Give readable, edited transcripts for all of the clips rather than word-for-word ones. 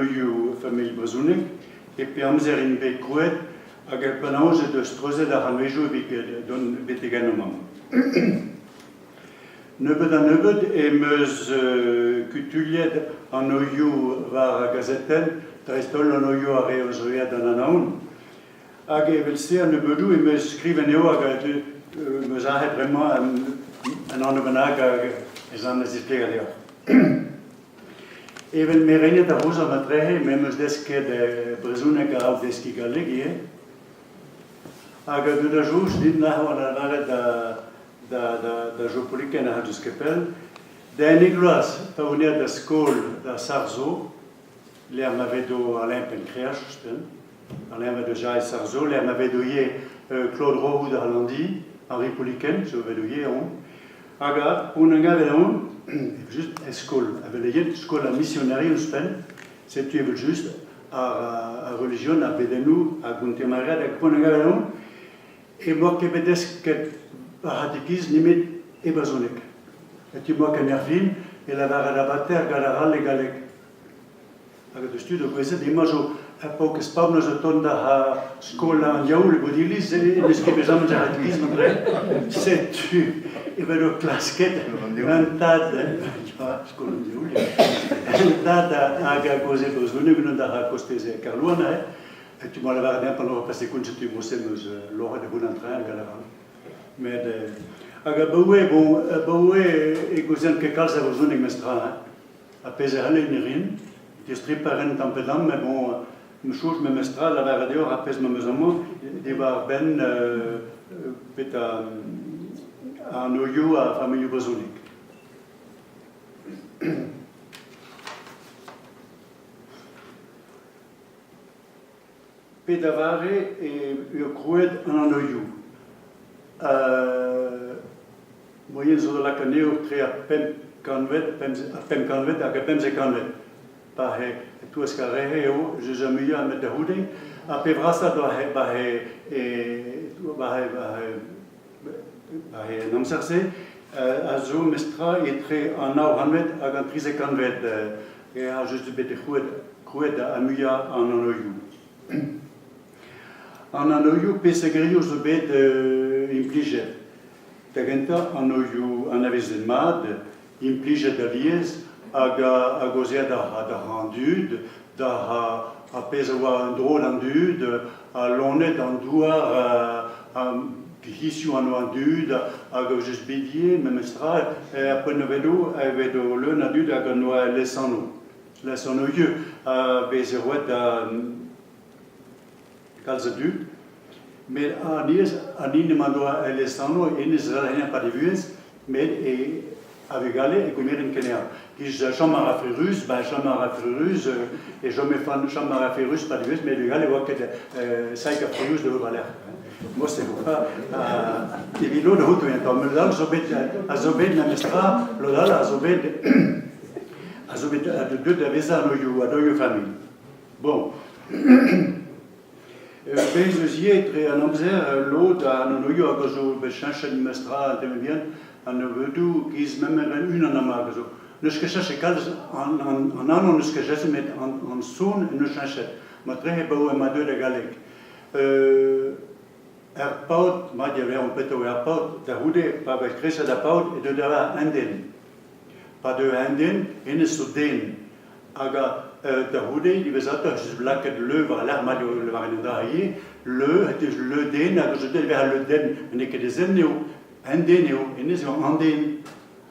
anoioù familh brezhonek, e pe amzer int bet krouet hag penaos he deus treuzet ar c'hantvedoù evit dont betek ennomp amañ. Nebeut-ha-nebeut em eus kutuilhet anoioù war ar gazetenn, dreist-holl anoioù ar re o zo aet d'an Anaon. Hag evel-se a-nebeudoù em eus skrivet anezho hag em eus aze bremañ un anv bennak hag ez an da zisplegañ deoc'h. Evel merennet ar Rouz matrehe, me 'm eus desket brezhoneg a-raok deskiñ galleg ivez. Hag deuet da soñj din neuze oa lavaret da Jo Pouliken a deus ket pell, da unnek vloaz pa oan aet da skol da Sarzeau, lec'h ma vedo Alain Pencreach ouzhpenn, Alain va deus e Sarzeau, lec'h ma vedo ivez Claude Roux da Landi, Henri Pouliken, zo vedo ivez on. Hag on en gavet on, just e skol, evel skol ar misioneri ouzhpenn, setu evel-just ar relijion, ar bedennoù, ar gontemariad, hag on en gavet on, e boa ket bet desket ar c'hatekiz nemet e brezhoneg. Setu boa ken erfin e lavaret abater gant ar all e galleg. Hag deus tud o gouezet emañ zo ur paourkaezh pab zo tont da skol an diaoul e Bodiliz e n'eus ket bet james ar c'hatekiz dre. Setu evel o klasket un tad skol an diaoul un tad hag a gaoze brezhoneg unan da kostez Kerlouan aze. Tu m'as lavaret dezhañ pan oa pase koun setu mosse 'm eus loc'het da vout an train hag a lavar. Met hag abaoe bon abaoe e gaozean ket kalz a vrezhoneg mestra hein. Ar pezh a c'halle ne rin, distripañ a rin tamm-pe-damm, met bon, ma soñj memestra lavaret deoc'h ar pezh m'am eus amañ diwar-benn bet an oioù ar familhoù brezhonek. Pe da vare eo krouet an anoioù? Moaien zo da lakaat anezho etre ar pemp kantved, ar pemp kantved hag ar pemzek kantved. Pa e-touesk ar re-se eo just ar muiañ met da c'houde. Ar pep brasañ ba he ba he ba he ba he ba he an amzer-se a zo mestra etre an nav c'hantved hag an trizek kantved. E just bet krouet krouet ar muiañ an anoioù. An anoioù pesegerioù zo bet implijet. Da gentañ, anoioù anavezet mat, implijet alies, hag a gaozea da an dud, da ar pezh a oa en-dro d'an dud, al loened, an douar, hiziv an an dud, hag just bet ivez memestra, er poent a vedo, e vedo leun a dud hag an oa lesanv. Lesanv a veze roet da kalz a dud. Met an an hini ma doa el lesanv, hennezh a pad e vuhez, met e a vugale e gomerent kenea. Giz chom a rafe ruz, ba chom a rafe ruz, e chome chom a rafe ruz pad e vuhez, met vugale oa ket saik a ruz da ober Mosse oa evit lod c'hout un tamm. Lod all zo bet a zo bet memestra, lod all a zo bet a zo bet deuet da vezañ anoioù familh. Bon. Bez eus ivez dre an amzer lod an anoioù hag a zo bet cheñchet memestra an tem bihan, an nebeudoù giz memes unan amañ hag a zo. N'eus ket cheñchet kalz an an anv n'eus ket cheñchet met an son en deus cheñchet. Matrehe 'baoe ma deuet da galleg. Er paotr, mat eo lâromp petra eo ar paotr, da c'houde pa vez kresket ar paotr e deu da un den. Pa deu un den, hennezh zo den. Hag da c'houde diwezhatoc'h ez eus lakaet le war-lerc'h, mat eo lavaret an dra ivez, le, het eus le den hag eus deuet da vezañ le den. N'eo ket e zen eo, un den eo, hennezh eo an den.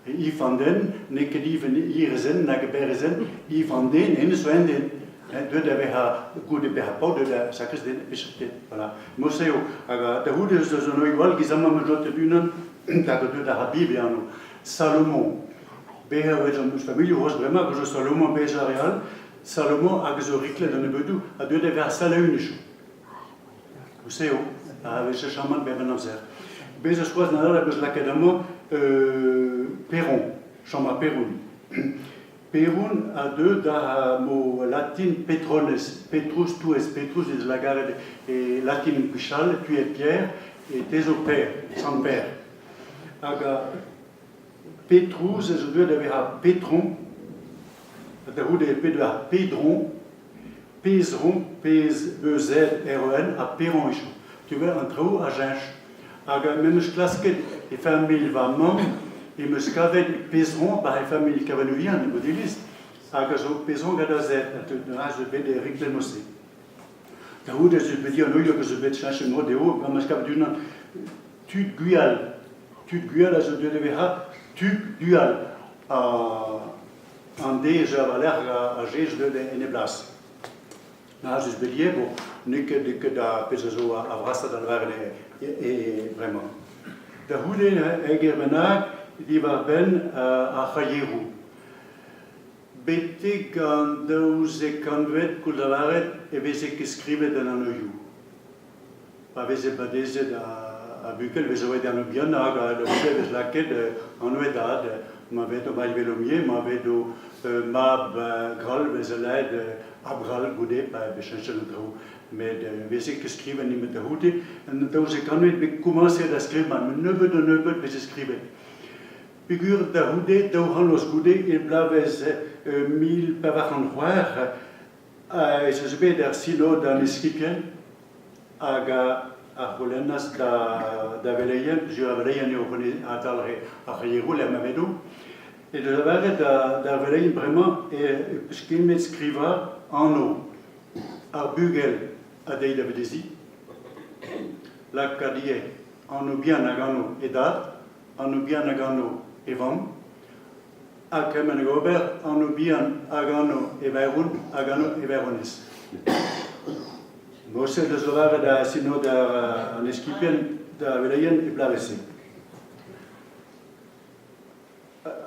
Yves van Den, n'eo ket Yves Hir-e-zen nag Berr-e-zen, Yves van Den, hennezh zo un den. Deuet da vezañ goude bezañ paotr, deuet da sakrist den, peseurt den. Voilà. Mod-se eo. Hag da c'houde eus eus an oioù all, giz amañ 'm eus notet unan, hag deuet da Habib e anv. Salomon. Bezañ e wezh eus familhoù c'hoazh bremañ, hag eus Salomon bezañ ar re all. Salomon hag zo riklet an nebeudoù, ha deuet da vezañ Salaun eo. Se eo, a vez cheñchamant bep an amzer. Bez' eus c'hoazh nadal hag eus lakaet amañ Perron, chambr ar Perron. Perron a deu da mo latin Petrones, Petrus touez, Petrus ez lagaret e latin gwechall, tu es Pierre, e te zo Pêr, Sant Pêr. Hag Petrus ez eus deuet da vezañ Petron, da c'houde e pe da Pedron. Pezron, Pez, E-Z-R-E-N ha Peron eo. Tu vois, an traoù a cheñch. Hag me 'm eus klasket e familh va mamm, em eus kavet Pezron ba he familh Kavanouvian e Bodiliz, hag a zo Pezron gant ar Z, ha zo bet e Riklenn-se. Da c'houde ez eus bet an hag a zo bet cheñchet mod eo, gant ma 'm eus kavet unan tud Gwial. Tud Gwial a zo deuet da vezañ tud Dual. An deiz war-lerc'h a Jez deuet en e blas. Neuze eus bet ivez, bon, n'eo ket, n'eo ket ar pezh a zo ar vrasañ da lavaret e bremañ. Da c'houde ur ger bennak diwar-benn ar c'haieroù. Betek an 12 kantved, koulz lavaret, e veze ket skrivet an anvioù. Pa veze badezet ar bugel e veze roet anv bihan hag da c'houde e vez lakaet anv e dad. Ma vedo Maï Velomier, ma vedo mab Grall e veze lakaet Abgrall goude pa vez cheñchet an traoù. Met ne veze ket skrivet nemet da c'houde. En 12 kantved bet komañset da skrivañ, met nebeut-ha-nebeut e veze skrivet. Peogwir da c'houde, 200 vloaz goude, e bloavezh 1406, ez eus bet er sinod an eskibien hag a c'houlennas da veleien, sur ar veleien eo adal ar c'haieroù lec'h ma vedo, e deus lavaret d'ar veleien bremañ e peus ket skrivañ anv ar bugel a deiz da vedeziñ, lakaat ivez anv bihan hag anv e dad, anv bihan hag anv e vamm, Ha kement hag ober anv-bihan hag anv e vaeron hag anv e vaeronez. Moset eus lavaret da sinod an eskibien da veleien e bloavezh-se.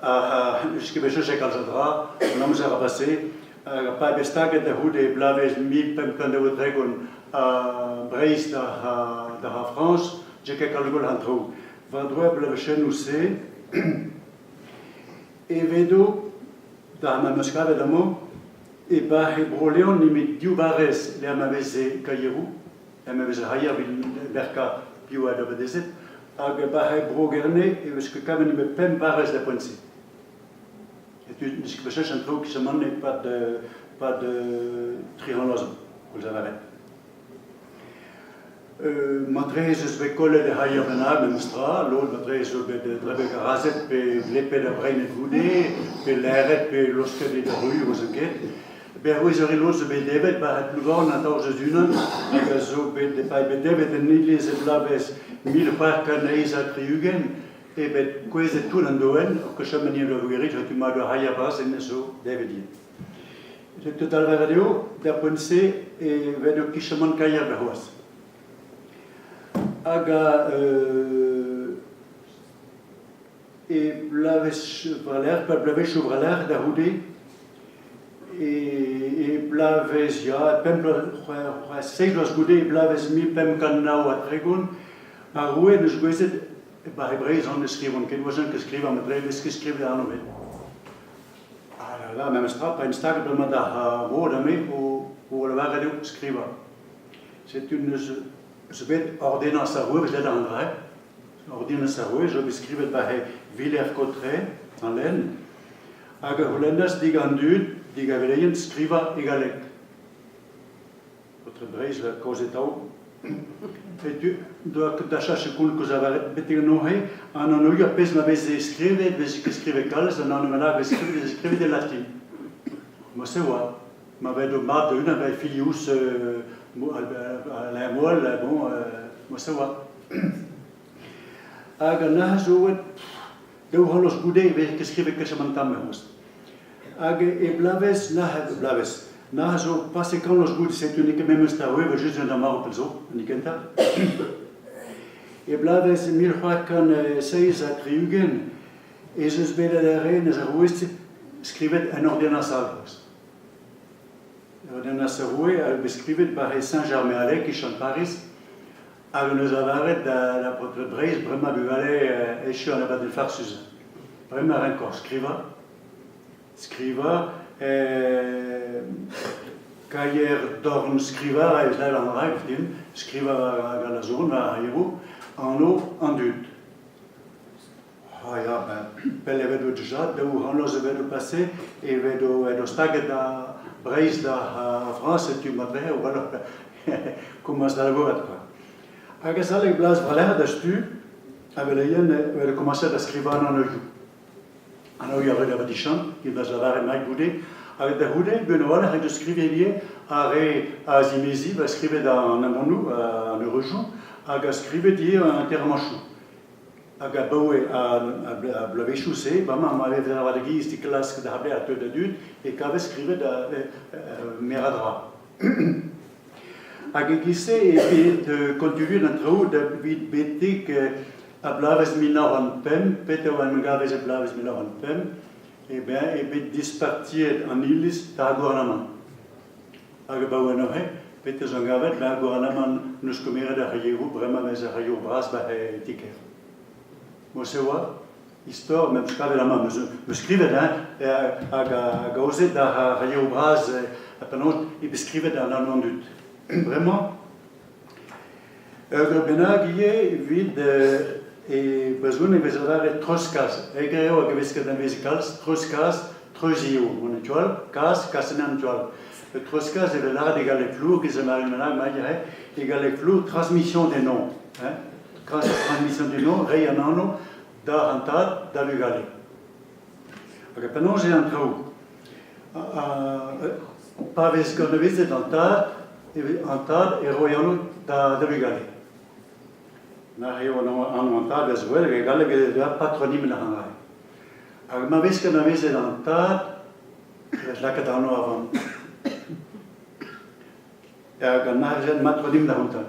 Ha n'eus ket bet cheñchet kalz a dra, an amzer a base, hag pa eo bet staget da c'houde e bloavezh 1530 ha Breizh da ar Frañs, n'eo ket kalz gwell an traoù. War-dro ar bloavezhioù-se E vedo, da ma 'm eus kavet amañ, e-barzh e Bro-Leon nemet div barrez lec'h ma veze kaieroù, lec'h ma veze c'haier evit merkañ piv oa da badezet, hag e-barzh e Bro-Gerne e vez ket kavet nemet pemp barrez da poent-se. Setu n'eus ket bet cheñch an traoù kisamant e-pad pad 300 vloaz zo, koulz lavaret. Matreze eus bet kollet e c'haier bennak memestra, lod matreze zo bet drebet razet pe vlepet ha breinet goude, pe laeret pe losket evit ar ru, 'ouzon ket. Berwezh ur re lod zo bet devet war het Plouvorn atav eus unan hag a zo bet bet devet en iliz e bloavezh 1668 eo bet kouezhet tout an doenn, o chom en ur vogerig, setu mat ur c'haier bras en zo devet ivez. Setu talvedet eo d'ar poent-se e vedo kichaman kaier da c'hoazh. Hag e bloavezh war-lerc'h, pa bloavezhioù war-lerc'h da c'houde, e bloavezh, ya, pemp bloaz, seizh bloaz goude, e bloavezh 1539, ar roue 'neus gouezet ba e Breizh on ne skrivont ket, 'oa ket skrivañ, met dre vez ket skrivet anv ebet. Ah là là, memes tra, pa int staget bremañ d'ar vro da me o lavaret eo skrivañ. Setu n'eus eus bet ordinañs ar roue, bet an dra, ordinañs ar roue zo bet skrivet war he Villers-Cotterêts, en lenn, hag a c'houlennas digant dud, digant veleien, skrivañ e galleg. Paotred Breizh kaoz atav. E doa da cheñch koulz lavaret betek neuze an anvioù ar pezh ma veze skrivet veze ket skrivet kalz, an anv bennak veze skrivet veze skrivet e latin. Mod-se oa. Ma vedo mat da-unan vel Filius Alain Moal, bon, mod-se oa. Hag an arzoù daou c'holoz goude e veze ket skrivet kalz tamm c'hoazh. Hag e bloavezh, nac'het bloavezh, nac'h zo pase kant vloaz goude, setu n'eo ket memes tra evel just d'ar marv pell zo, an hini kentañ. E bloavezh 1667 ez eus bet adarre eus ar rouez skrivet un ordrenañs all c'hoazh. Ordrenañs ar roue a bet skrivet war e Saint-Germain-en-Laye, kichen Pariz, hag en deus lavaret da baotred Breizh bremañ bugale echu an abadenn farsus. Bremañ renkor skrivañ. Skrivañ, kaier dornskrivañ a ez an dra din, skrivañ gant ar zourn, war ar c'haieroù, anv an dud. Ah ya, ben, pell e vedo dija, daou c'hant vloaz e vedo pase, e vedo, edo staget da Breizh da ar Frañs setu mat-tre a-walc'h komañs da labourat kwa. Hag azalek bloaz war-lerc'h da stu a veleien e komañset da skrivañ an anvioù. An anvioù a vez da vadichant, evit ma lavaret mat goude. Hag da c'houde, buan a-walc'h en deus skrivet ivez ar re a zimeziñ, va skrivet an amannoù, an eureujoù, hag a skrivet ivez an interamanchoù. Hag abaoe ar bloavezhioù-se, bremañ ma vez war da giz e klask da bezañ teu da dud, e kavez skrivet meur a dra. Hag e-giz-se eo bet kontinuet an traoù evit betek ar bloavezh 1905, petra oa en em gavez er bloavezh 1905, eh ben eo bet dispartiet an iliz d'ar gouarnamant. Hag abaoe neuze, petra zo gavet, ben ar gouarnamant n'eus kemeret ar c'haieroù, bremañ 'vez ar c'haieroù bras 'ba he ti-kêr. Mod-se oa istor, me'm eus kavet amañ, 'meus skrivet hein, hag a gaoze d'ar c'haieroù bras ha penaos eo bet skrivet an anv an dud. Bremañ, ur dra bennak ivez evit e brezhoneg e vez lavaret treuzkas. Eger eo hag e vez ket anavezet kalz, treuzkas, treuziñ eo an tu all, kas, kas an tu all. Treuzkas e vez lavaret e galleg flour, giz Marie Menard, Marie, e galleg flour, transmission des noms. Hein. Transmission des noms, reiñ an anv da an tad, da vugale. Hag penaos eo an traoù? Pa vez anavezet an tad, an tad e ro e anv da vugale. Mar eo anv an tad a zo e galleg e patronym da c'hanañ. Hag ma vez anavezet an tad, e vez lakaet anv ar vamm. Hag an argent matronym da c'houta.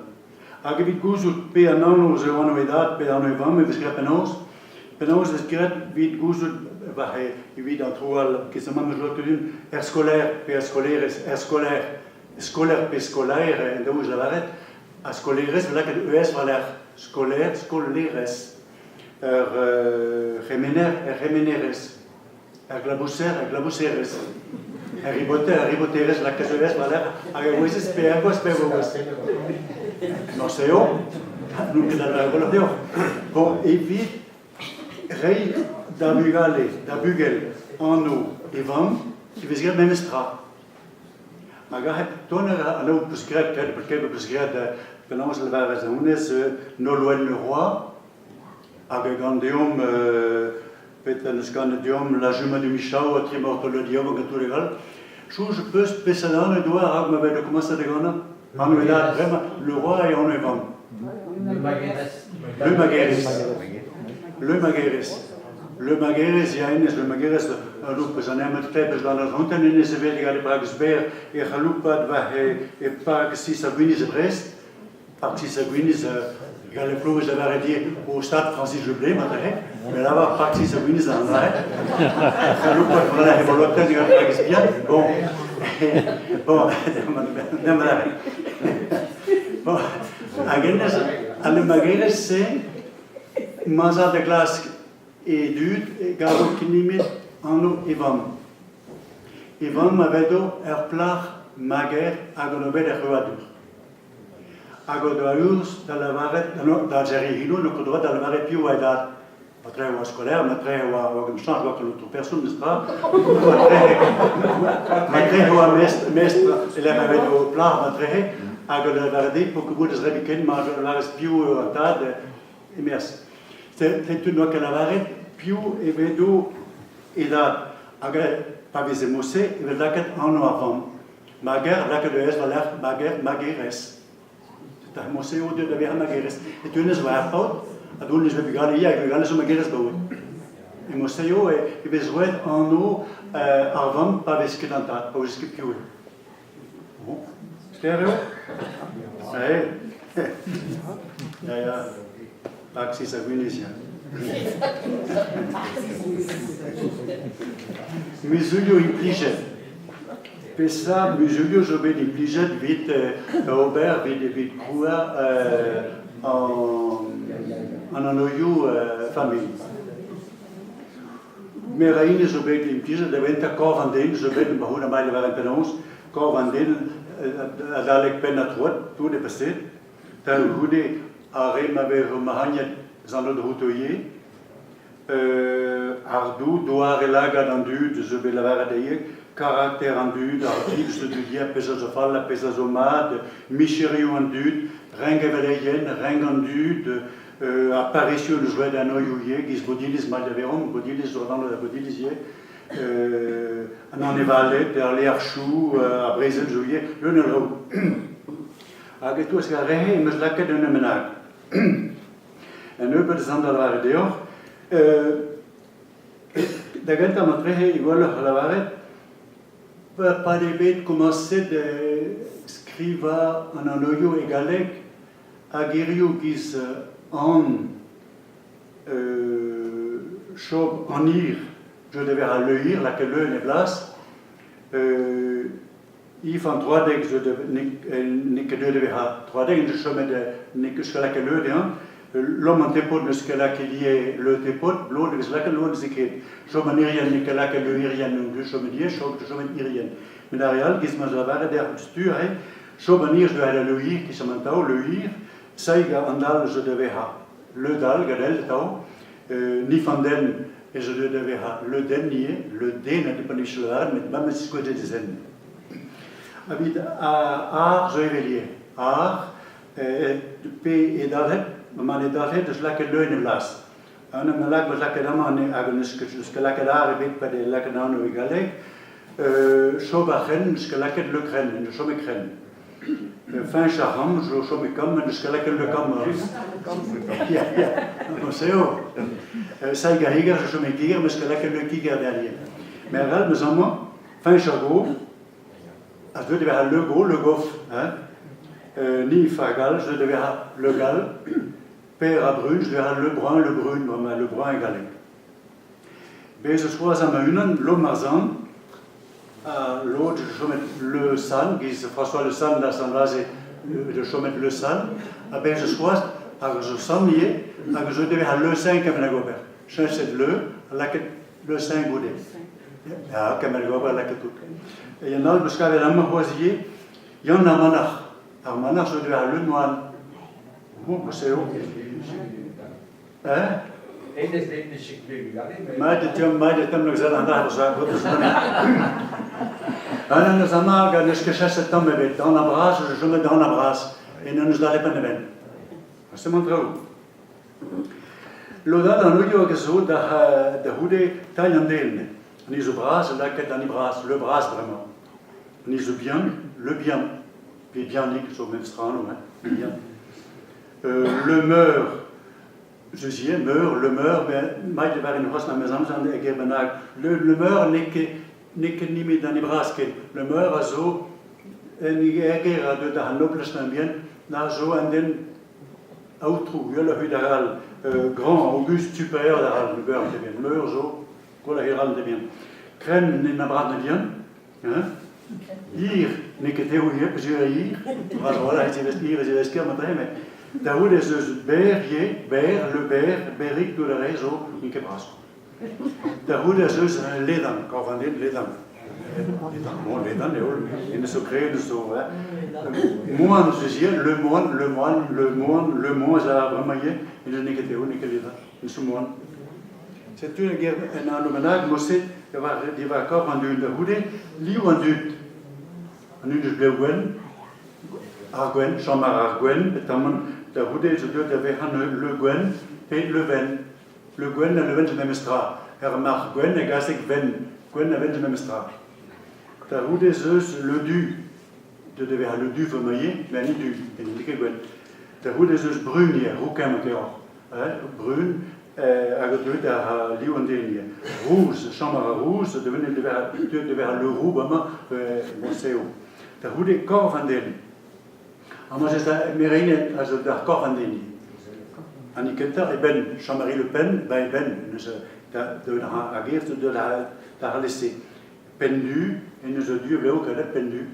Hag evit gouzout pe an anv zo anv e dad pe anv e vamm e vez graet penaos? Penaos e vez graet evit gouzout war evit an traoù all ket amañ 'meus lakaet din er skolaer pe er skolaerez, er skolaer, skolaer pe skolaer en daou lavaret, ha skolaerez 'vez lakaet ES war-lerc'h, skolaer, skolerez, ur c'hemener, ur c'hemenerez. Ar glabouser, ar glabouserez. Ar riboter, ar riboterez, la kazeulez war-lerc'h, hag a ouezez pe er goz pe er goz. Morse eo, n'on ket da gwelloc'h deoc'h. Bon, evit reiñ da vugale, da bugel, anv e vamm, e vez graet memes tra. Hag aze, ton a an aotrou peus graet, ket peus graet penaos lavaret honnezh, Nolwenn Le Roy, Hag e gan deomp petra 'neus ganet deomp La Jument du Michao ha Trimortolo Diom hag an tout all. Soñj 'peus peseurt anv doa a-raok ma vez komañset da ganañ? Anv e dad bremañ, Le Roy eo anv e vamm. Le Maguerez. Le Maguerez. Le Maguerez. Le Maguerez, ya hennezh, Le Maguerez, ur peus an ermet kleb eus an Argentin, hennezh e vez gant e Park Sber e c'haloupat war e Park Sis ha Gwiniz e Brest. Park Sis ha Gwiniz, galleg plouz lavaret ivez o stad Francis Le Blé marteze, me lavar Park Sis ha Gwiniz an dra-se. C'haloupat war e volotenn gant Park Bihan, bon, bon, bon, hag hennezh, al Le Maguerez-se, ma 'z a da glask e dud e gavo ket nemet anv e vamm. E vamm a vedo ur plac'h mager hag an ober er c'hrouadur. Hag o doa urzh da lavaret da Jerry Hino n'o ket droad da lavaret piv oa e dad. Matre e oa skolaer, matre e oa oa gant chañs oa ket an aotrou person, n'est-ce pas? Matre e oa mestr, mestr e-lec'h ma vez o plac'h matre hag o lavaret dezhi p'o ket goût da zebriñ ken ma lavarez piv eo an tad e-maez. Setu n'oa ket lavaret piv e vedo e dad. Hag pa veze mod-se e vez lakaet anv ar vamm. Mager, lakaet ez war-lerc'h mager, magerez. Da mod-se eo deuet da vezañ magerez. E teu war ar paotr, ha dont eus bugale ya, bugale zo magerez baoe. E mod-se eo e vez roet anv ar vamm pa vez ket an tad, pa vez ket piv eo. Bon, sklaer eo? Ouais. Ya, ya. Taxis a Gwynedd, ya. Muzulioù implijet. Peseurt muzulioù zo bet implijet evit ober, evit krouañ an anvioù familh? Meur a hini zo bet implijet da gentañ korf an den zo bet, ma c'hoût amañ lavaret penaos, korf an den adalek penn ha troad, tout e paseet. Da goude ar re ma vez mac'hagnet Jean-Claude Routoyer, ardoù, doare lagad an dud zo bet lavaret ivez. Karakter an dud, ar giz da dud ivez, pezh a zo fall ha pezh a zo mat, micherioù an dud, renk e veleien, renk an dud, ar parrezioù n'eus graet anezho ivez, giz Bodiliz, Mailh-da-Veron, Bodiliz zo anv da Bodiliz ivez, an anevaled, ar leac'hioù, ar brezel zo ivez, leun a draoù. Hag e-touesk ar re-se em eus lakaet un bennak. Un nebeud ez an da lavaret deoc'h. Da gentañ marteze eo gwelloc'h lavaret pa eo bet komañset skrivañ an anvioù e galleg ha gerioù giz an, chom an hir, deuet da vezañ le hir, lakaet le en e blas, Yves an Troadeg zo n'eo ket deuet da vezañ Troadeg, en deus chomet n'eo ket lakaet le dezhañ. Lom an Tepod n'eus ket lakaet ivez le Tepod, lod e vez lakaet, lod ne vez ket. Chom an Irienn n'eo ket lakaet le Irienn, n'eus deus chomet ivez, chom chomet Irienn. Met ar re all, giz ma 'z lavaret deoc'h stur eo, chom an hir zo da le hir, kiz an taol, le hir, Saig an dall zo da vezañ le dall, gadell atav, Nif an den ez eus deuet da vezañ le den ivez, le den a depend evit lavaret, met ma 'meus diskouezet e zen. Evit ar zo evel ivez. Ar, pe e dalc'het, ma ne dalc'het eus lakaet leun e blas. An em lak 'meus lakaet amañ hag n'eus ket lakaet ar ebet pa 'dez lakaet anv e galleg. Chob ar c'hrenn n'eus ket lakaet le krenn, ne chome krenn. Feñch ar c'hamm zo chom e kamm, n'eus ket lakaet le kamm. Ya, ya, eo. Saig ar higer zo chom e kiger, n'eus ket lakaet le kiger derrière. Met aral, meus amañ, Feñch ar go, a zeu da vezañ le go, le goff, hein. Ni ar gall zo da vezañ le gall, Per ar brun zo da vezañ le brun, le brun, bremañ le brun e galleg. Bez' eus c'hoazh amañ unan, Lom ar San, ha lod chomet Le San, giz François Le San da Sant-Vaze de chomet Le San, ha bez' eus c'hoazh hag eus San ivez, hag eus da vezañ Le Saint kement hag ober. Cheñchet Le ha lakaet Le Saint goude. Ya, kement hag ober lakaet tout. E an all 'meus kavet amañ c'hoazh ivez, Yann ar Manac'h. Ar Manac'h zo da vezañ Le Moine. Bon, c'est eo. Hein? Hennezh n'eo ket bet ganin. Mat e teomp, mat e teomp neuze an arz An eus amañ hag n'eus ket cheñchet tamm ebet. Dan ar bras, je chomet dan ar bras. E n'en eus dale penn da benn. Semañ traoù. Lod all an oio hag a zo da, da c'houde tailh an den. An izo bras lakaet an bras, le bras bremañ. An izo bihan, le bihan. Pe bihanik zo memes tra anv, hein, le bihan. Le meur, je ivez, meur, le meur, maet e varen c'hoazh ma 'meus amzer e ger bennak. Le, le meur n'eo ket n'eo ket nemet an bras ken. Le meur a zo en er gêr a deu da noblañs ma bihan, na zo an den aotrou, uheloc'h evit ar all, grand, auguste, supérieur d'ar all, le meur, bien. Meur zo gwelloc'h evit ar all, bien. Krenn n'en abrad na bihan, Hein? Hir, n'eo ket eo ivez, peogwir eo hir. Voilà, hir ez eus ker mat met da c'houde ez eus berr ivez, berr, le berr, berrig, tout ar re zo, n'int ket bras. Da c'houde ez eus ledan, korf an den, ledan. Ledan, bon, ledan eo, en eus zo graet, eus zo, hein. Moan eus ivez, le moan, le moan, le moan, le moan, ez a bremañ ivez, n'eo ket eo, n'eo ket ledan, eus zo moan. Setu ur ger un anv bennak moset diwar korf an dud da c'houde, liv an dud. An dud eus blev gwenn, ar gwenn, chom ar gwenn, petamant da c'houde zo deuet da vezañ le gwenn pe le ven. Le gwenn ha le ven zo memes tra. Er marc'h gwenn a gaseg venn. Gwenn ha venn zo memes tra. Da c'houde ez eus le du. Deuet da vezañ le du vemañ met an du, n'eo ket gwenn. Da c'houde ez eus brun ivez, roukeñ emañ brun hag o deuet ar liv an den ivez. Rouz, chom a ra rouz, deuet da vezañ le roux amañ, bon se eo. Da c'houde korf an den. Amañ ez a merennet a zo d'ar korf an den ivez. An hini kentañ, e benn, Jean-Marie Le Pen, ba e benn, neuze da deuet ar ger, deuet da alese. Penn du, en deus du e vlev kalet penn du.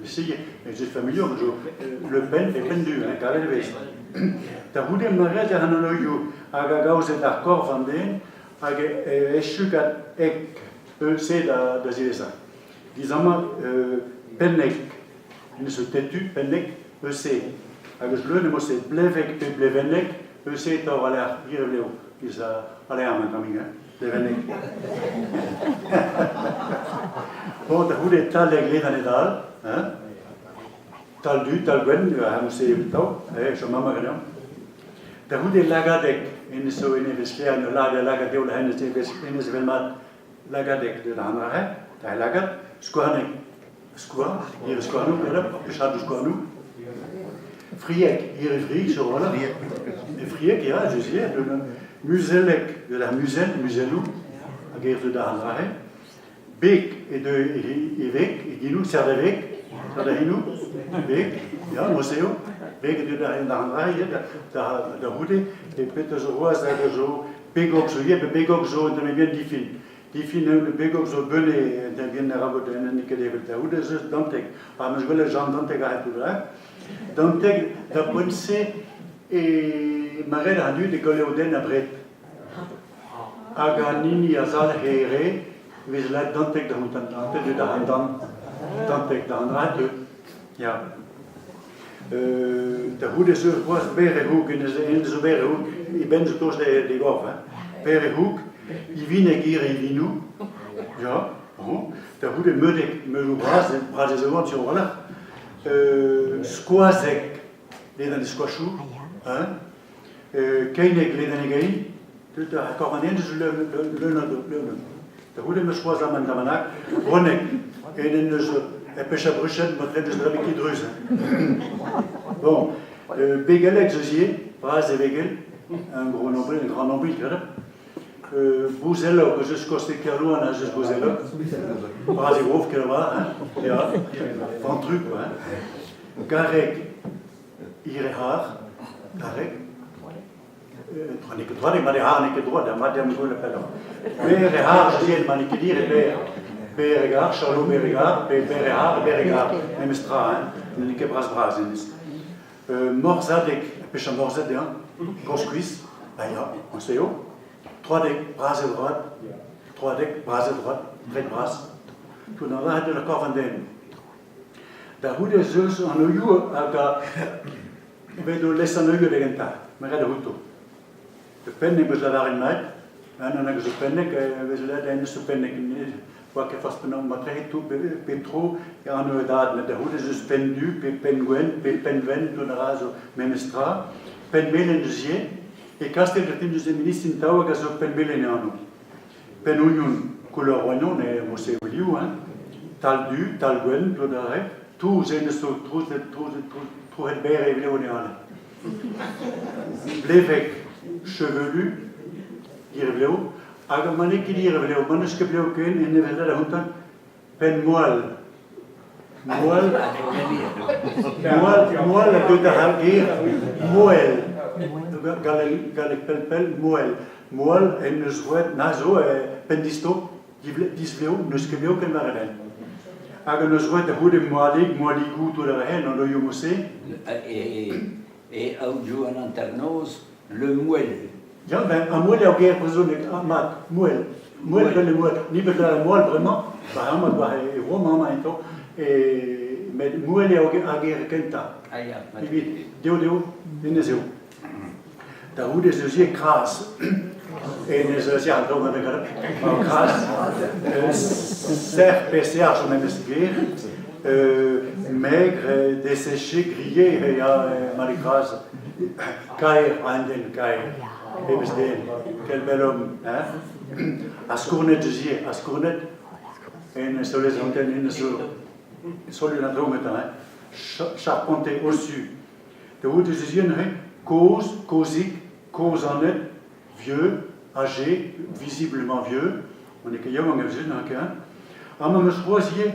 Si, ez eus familhour zo Le Pen pe penn du, hein, kavet e vez. Da c'houde maread an anoioù hag a gaoze d'ar korf an den hag e echu gant ek, EC da, da ziwezhañ. Dizamañ pennek, en deus têtu, pennek, EC. Hag eus leun emañ se blevek pe blevennek, EC taol a-lec'h, hir e vlev, giz a-lec'h amañ tammig, hein. Leveneg. Bon, da c'houde taleg ledan e dal, hein? Tal du, tal gwenn, ha mousse evitañ, eh, chom amañ ganeomp. Da c'houde lagadeg, hennezh zo ene vez sklaer, ur lagad, lagad eo, hennezh hennezh evel mat lagadeg deut an dra-se, da lagad, skouarneg, skouarn, hir skouarnoù, perak, pechadoù skouarnoù. Frieg, hir fri, sur voilà. E frieg, ya, je sais, muzellek, deut ar muzell, muzelloù, hag eo deut an dra-se. Beg e deu e veg, e ginou, serr da veg, serr da c'hinou, beg, ya, moz eo, beg e deu da an dra ivez, da, da c'houde, e petra zo c'hoazh hag a zo begok zo ivez, begok zo un tamm bihan difin. Difin eo, begok zo beune un tamm bihan a ra n'eo ket evel da c'houde ez eus Danteg. Ha 'm eus gwelet Jean Danteg aze tout hein. Danteg, da poent-se, e ma ret an dud e goll eo den abred. Hag an hini a zalc'he e re e vez lakaet danteg da c'houtan, danteg da c'hantan, danteg da c'handratu, ya. Da c'houde ez eus c'hoazh berr-e-c'houg, hennezh zo berr-e-c'houg, e benn zo tost d'e gorf, hein. Berr-e-c'houg, ivinek hir e ivinoù, ya, bon. Da c'houde meudek, meudoù bras, bras ez eo sur a-walc'h. Skoazek, ledan e skoachoù, hein. Keineg ledanegei, deut ar korvanenn eus leun. Da c'houde 'm eus c'hoazh amañ da Bronneg, en en deus e pecha bruched, ma deus drebet ket druz. Bon, Begelek zo ivez, bras e vegel, un gros nombril, un grand nombril, graet. Bouzellog, eus eus koste Kerlouan, eus eus Bouzellog. Bras e grof, Kerlouan, hein, ya, ventru, quoi, hein. Garreg, Hir e c'har, garreg. N'eo ket droad, mat e c'har n'eo ket droad, mat eo am pelloc'h. Berr e c'har, je ma n'eo ket hir e berr. Berr e gar, Charlot berr e gar, pe berr e c'har, berr e gar, memes tra, hein, n'eo ket bras-bras hennezh. Morzhadeg, peseurt morzhad eo, koñskuizh, ba ya, on eo. Troadeg, bras e droad, troadeg, bras e droad, ret bras. Tout an dra de korf an den. Da c'houde ez eus anoioù hag a bet o lesanvioù da gentañ, meret outo. E penn em eus lavaret mat, un hag zo pennek e vez lavaret en zo pennek. Oa ket forzh penaos marteze tout pep tro e anv e dad, met da c'houde ez eus penn du pe penn gwenn pe penn wenn, tout a ra zo memes tra. Penn melen eus ivez. E Kastell e fin eus e ministr tav hag a zo penn melen e anv. Penn ognon, couleur oignon e mosse liv, hein. Tal du, tal gwenn, tout a rae. Touz hennezh zo trouzet, trouzet, trouc'het berr e vlev ne ale. Blevek, chevelu, hir e vlev. Hag ma n'eo ket hir e vlev, ma n'eus ket blev ken, en evel da c'hontan, penn moal. Moal, moal, moal a deu da ger moel. Galleg, galleg pell-pell, moel. Moal en deus roet na zo penn disto, disvlev, n'eus ket blev ken war e benn. Hag en deus roet da c'houde moalig, moaligoù tout ar re, an oioù mose. E aodoù an hanternoz, Le Mouel. Ya, ben, ar mouel eo ger brezhoneg, ah, mat, mouel. Mouel vel e mouel. Ni bet ar moal bremañ, ba amañ war e rom amañ ento, e, met mouel eo ar ger kentañ. Ah ya, mat. Evit deo deo, hennezh eo. Da c'houde ez eus ivez kras. Hennezh eus ya, daou gant kras. Serr pe serr zo memes ger. Maigre, desséché, grillé, ya, mat e kras. Kaer, un den kaer, pebezh den, quel bel homme, hein? Ha skournet eus ivez, ha skournet en solez anten en zo solud an traoù gantañ, hein? Charpenté au-dessus. Da vout eus ivez neuze, kozh, kozhig, kozh annet, vieux, âgé, visiblement vieux, on n'eo ket yaouank evel-se, n'eo ket, hein? Amañ 'm eus c'hoazh ivez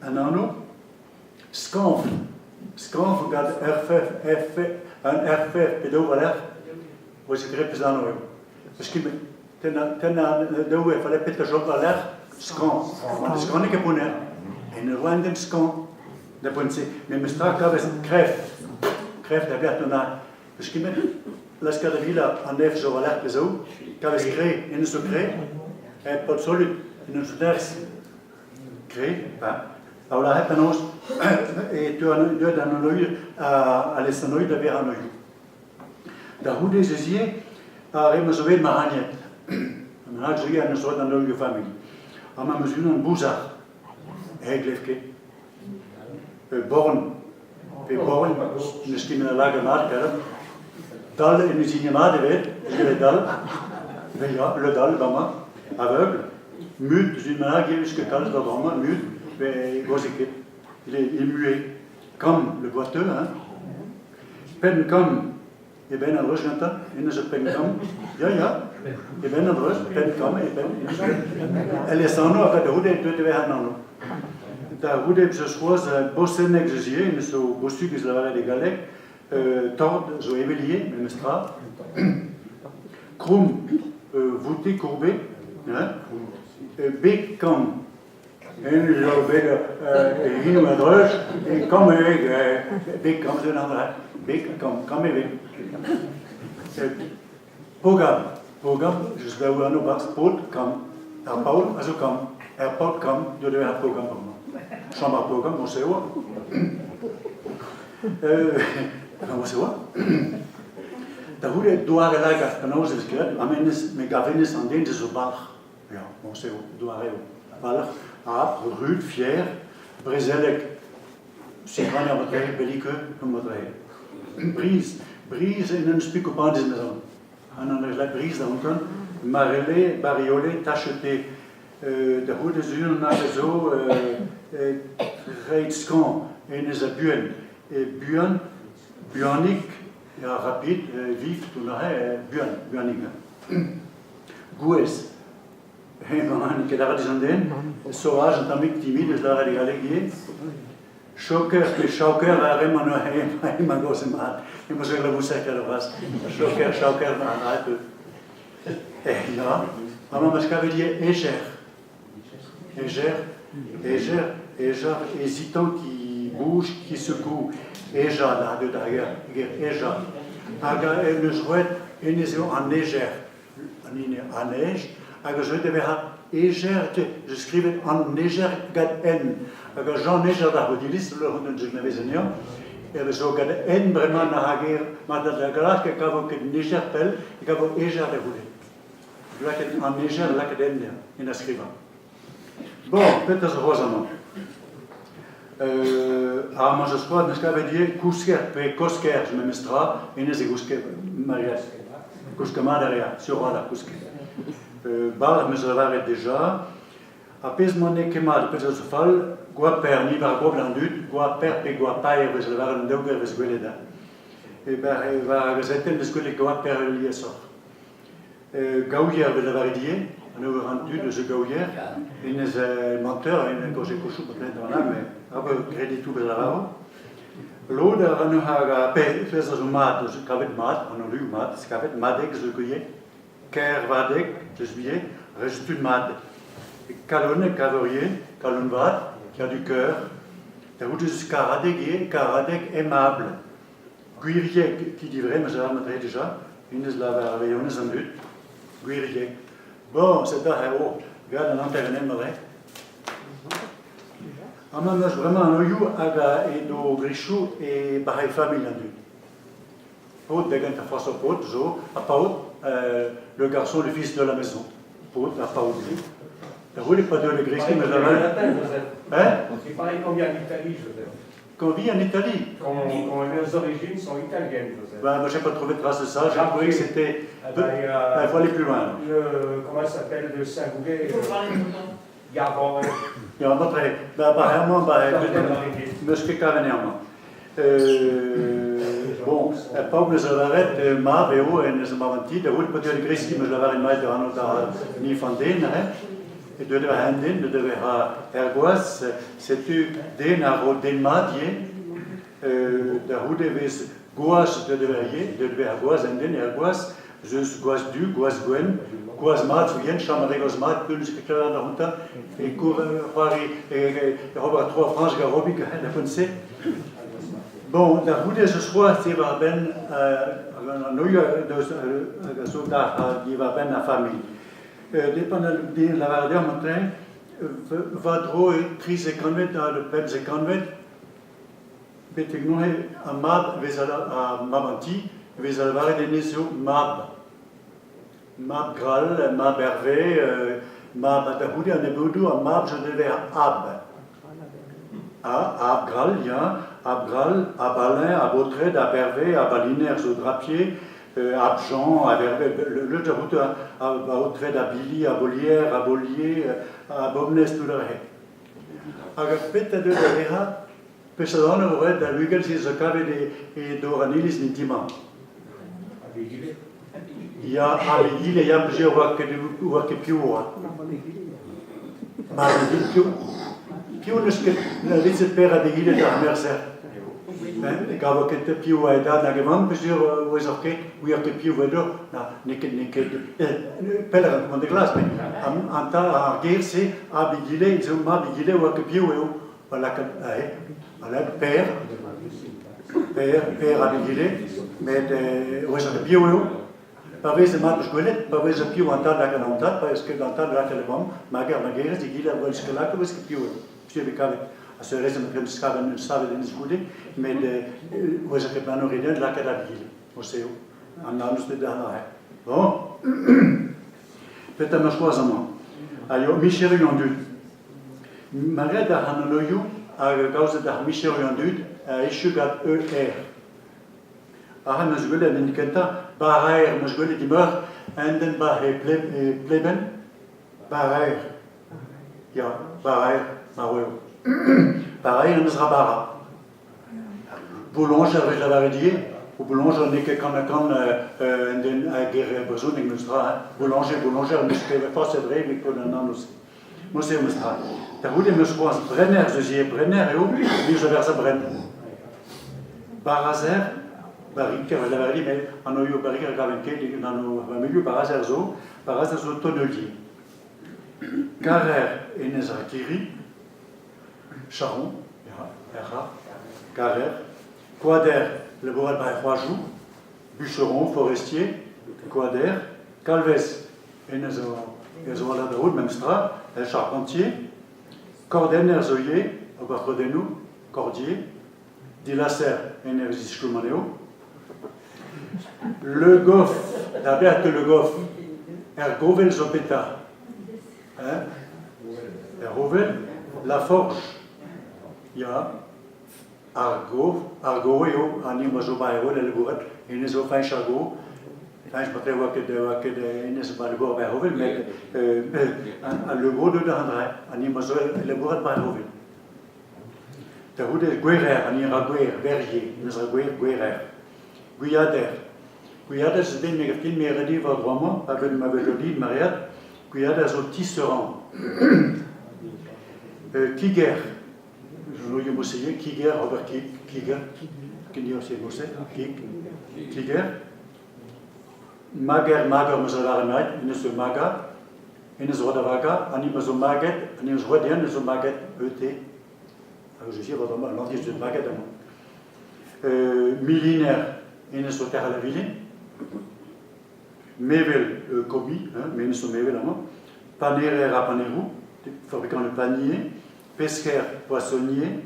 un anv, Skañv, skañv gant RF, un RF pe daou war-lerc'h, 'oa ket graet pezh anv eo. Eus ket tennañ tennañ daou e fallait petra chom war-lerc'h, skañv. Mat skañv n'eo ket pounner. En ur oa un den skañv da poent-se. Memes tra kavez kreñv, kreñv da blec'h dont Eus ket met laskad a vila an F zo war-lerc'h pe zaou, kavez kreñv, en zo kreñv, paotr solut, en eus nerzh. Kre, pa o lâret penaos e teu deuet an anoioù a lez-anoioù da vezañ anoioù. Da c'houde ez eus ivez ar re ma zo bet mac'hagnet. An hag zo ivez en deus roet an holl familh. Amañ 'm eus unan bouzar. He glev ket. Born, pe born, n'eus ket met al lagad mat, karet. Dall en uzinier mat ebet, eus dall. Ben ya, le dall, bremañ, aveugle. Mut, eus un bennak ivez ket kalz da bremañ, mut, mais gozik ket. Il est, il est muet. Kamm, le boiteux, hein. Penn kamm, E benn a-dreuz gantañ, hennezh zo penn-kamm. Ya, ya, e benn a-dreuz, penn-kamm, e benn. El lesanv a da c'houde deuet e vezañ an anv. Da c'houde ez eus c'hoazh bosennek eus ivez, hennezh zo bossu eus lavaret e galleg, tord zo evel ivez, memes tra. Kroumm, voûté, courbé, hein. Beg kamm, Eñ zo bet e hinoù a-dreuz, e kamm eo, beg kamm zo un andra, beg kamm, kamm eo bet. Pogam, pogam, just daou anv 'barzh paotr kamm. Ar paotr a zo kamm, ar paotr kamm, deuet eo ar pogam bremañ. Chom ar pogam, moñse e oa. Moñse e oa. Da c'houde doare lagad penaos e vez graet, ha menez, me gav hennezh an den zo balc'h. Ya, bon, eo, doareoù. Walc'h, âpre, rude, fier, brezelek, sikraniñ a belliqueux, comme Briz, briz en un spikopadez mezan. An an la briz da hontan, marelle, bariolé, tacheté. Da c'houde ez unan hag a zo reit skañv, hennezh a buan. E buan, buanik, ya, rapide, vif, tout neuze, buan, buanik. Gouez. Hemañ ket lavaret an den. Sauvage un tammig timid eus lavaret e galleg ivez. Choker pe chaoker a emañ emañ goz mat. Emañ zo labouset a vras. Choker, chaoker, a peu. Eh ya. Amañ 'm eus kavet ivez ejer. Ejer, ejer, ejar hésitant qui bouge, qui secoue. Eja da deut ar ger, ger eja. Hag en deus roet hennezh eo an ejer. An hini anej, hag a zeu da vezañ ejer, je skrivet an ejer gant N. Hag a Jean Ejer da C'hodiliz, leur hon eus nevez anezhañ, e zo gant N bremañ na hag ma da glask e kavo ket nejer pell, e kavo ejer da c'houde. Lakaet an ejer, lakaet N dezhañ, en a skrivañ. Bon, petra zo c'hoazh amañ? Ar mañ eus c'hoazh n'eus kavet ivez kousker pe kosker, memes tra, hennezh e gouske Maria. Kousker mat a rea, sur a-walc'h kousker. Bal am eus lavaret deja. Ar pezh ma n'eo ket mat, pezh a zo fall, goaper, ni war bobl an dud, goaper pe goapaer vez lavaret an daou ger vez gwelet. E war ar gazetenn vez gwelet goaper liesoc'h. Gaouier vez lavaret ivez, an ober an dud eus gaouier, hennezh menteur, en gorge kochoù peut-être voilà, mais aber grediñ tout bez lavaro. Lod a ra neuze hag a pezh a zo mat, eus kavet mat, an anvioù mat, kavet madeg zo ivez, Kervadeg, deus ivez, restud mat. Kaloneg kaveur ivez, kalon vat, qui a du cœur. Da c'houde eus Karadeg ivez, Karadeg aimable. Gwirieg ki divre, ma zav mat dija, hennezh lavar ar veilhonez an dud. Gwirieg. Bon, c'est ar eo, gant an hanter-en emañ Amañ 'm eus bremañ an oioù hag a edo grichoù e barr familh an dud. Paotr da gentañ François Paotr zo, ha Paotr, le garçon, le fils de la maison. Paotr ha Paotr. Da c'houde pa deu le griskin, ma lavaret. Hein? Il paraît qu'on vient d'Italie, Joseph. Qu'on vit en Italie. Quand, quand les origines sont italiennes, Joseph. Ben, moi, j'ai pas trouvé de trace de ça. J'ai trouvé que c'était. Ah ben, il y a- Il faut aller plus loin. Le, comment il s'appelle, de Saint-Goulet Il faut parler tout Garban. Ya, matre, ba, apparemment, ba, n'eus ket kavet amañ. Bon, paour eus a lavaret mab eo en eus mab an ti, da c'houde pa deuet greskiñ 'm eus lavaret mat da anv da ni an den, hein. E deuet eo un den, deuet eo er gwaz, setu den a ro den mat ivez. Da c'houde e vez gwaz deuet eo ivez, deuet eo ar gwaz un den, er gwaz, ez eus gwaz du, gwaz gwenn, gwaz mat zo yen, chom a re gwaz mat, peulz ket klevet da c'hontañ, e c'hoari, e ober tro ar Frañs gant Robic da poent-se. Bon, da c'houde ez eus c'hoazh diwar-benn an oioù hag a zo da diwar-benn ar familh. Depend al den lavaret deoc'h matin, war-dro 13 kantved ha 15 kantved, betek neuze ar mab vez ar mab an ti vez lavaret hennezh eo mab. Mab Grall, mab Hervé, mab ha da c'houde an nebeudoù ha mab zo dever Ab. A, Ab Grall, ya, Ab Grall, Ab Alain, Ab Autred, Ab Hervé, Ab Aliner zo drapier, Ab Jean, Ab Hervé, le da c'houde Ab Autred, Ab Billy, Ab Olier, Ab Olier, Ab Omnes, tout ar re. Hag ar petra deu da vezañ, peseurt anv eo ret da bugel se zo kavet e dor an iliz mintin-mañ? Ya, hag egile, ya, peogwir oa ket oa ket piv oa. Mab egile, piv piv n'eus ket anavezet per hag egile d'ar merzer? Ne gavo ket piv oa e dad nag e vamm, peogwir ouezoc'h ket, ouioc'h ket piv oa deoc'h. Na, n'eo ket, n'eo ket, pell a rank mont da glask, met an ta ar ger-se, ab egile, zo mab egile oa ket piv eo. Pa lakaat aze, pa lakaat Per, Per, Per hag egile, met ouezoc'h ket piv eo. Pa vez mat eus gwelet, pa vez piv an tad lakaat an tad, pa vez ket an tad lakaat e vamm, mager, magerez, egile a wel ket lakaat, ouez ket piv eo. Piv e vez kavet. Ha se rez emañ savet savet en goude, met ouezoc'h ket bannoù ret lakaat hag egile. O-se eo. An anv bet da Bon. Petra 'm eus c'hoazh amañ? Ha yo, micherioù an dud. Ma ret ar c'hanolioù hag gaozet ar micherioù an dud a echu gant ER. Aze 'm eus gwelet an hini kentañ, baraer 'm eus gwelet dimeurzh, un den 'ba he pleben, baraer. Ya, baraer, marv eo. Baraer en deus ra bara. Boulañjer a vez lavaret ivez. O boulañjer n'eo ket kant-ha-kant un den a ger brezhoneg memes tra. Hein. Boulañjer, boulañjer, n'eus ket forzh dre met paotr an anv-se. Mod-se eo memes tra. Da c'houde 'm eus c'hoazh Brenner eus ivez. Brenner eo, me zo verzañ Brenn. Barazer, Barriker a lavaret dit, met anvioù Barriker a gaven ket, an anv familhoù Barazer zo. Barazer zo tonnelier. Karrer enez ar kirri. Charon, ya, er Karrer, Koader, labourat ba er c'hoajoù, Bûcheron, forestier, Koader, Kalvez, hennezh zo ez oa da roud memes tra, charpentier, Kordenner zo ivez, ober kordennoù, cordier, Dilaser, hennezh ziskoulm anezho. Le Goff, da Berthe Le Goff, er govel zo petra? Hein? Er Rovel, La Forge, ya. Ar Go, ar Go eo an hini ma zo ba Erol el labourat. Hennezh zo Fañch ar Go. Fañch marteze oa ket oa ket hennezh ba labour ba Rovel, met al Le Go deut an dra, an hini ma zo labourat ba Rovel. Da c'houde Gwerer, an hini ra Gwer, Verrier, hennezh ra Gwer, Gwerer. Gwiader. Gwiader zo den me gav ket me redi war-dro amañ, a-benn ma vez joli, maread. Gwiader a zo tisseurant. Kiger, je Moseyer, Kiger, Robert Kiger, Kiger, c'est Mosé, Kig, Kiger. Mager, mager, meus lavaret mat, en eus maga, en eus roet da vaga, an hini zo maget, an hini eus roet dezhañ zo maget, ET. Je suis war l'anti eus maget amañ. Miliner, en eus o terc'hel a vilin. Mevel commis, hein, me zo mevel amañ, panerer ha paneroù, fabrikant de panier, pesker, poissonnier,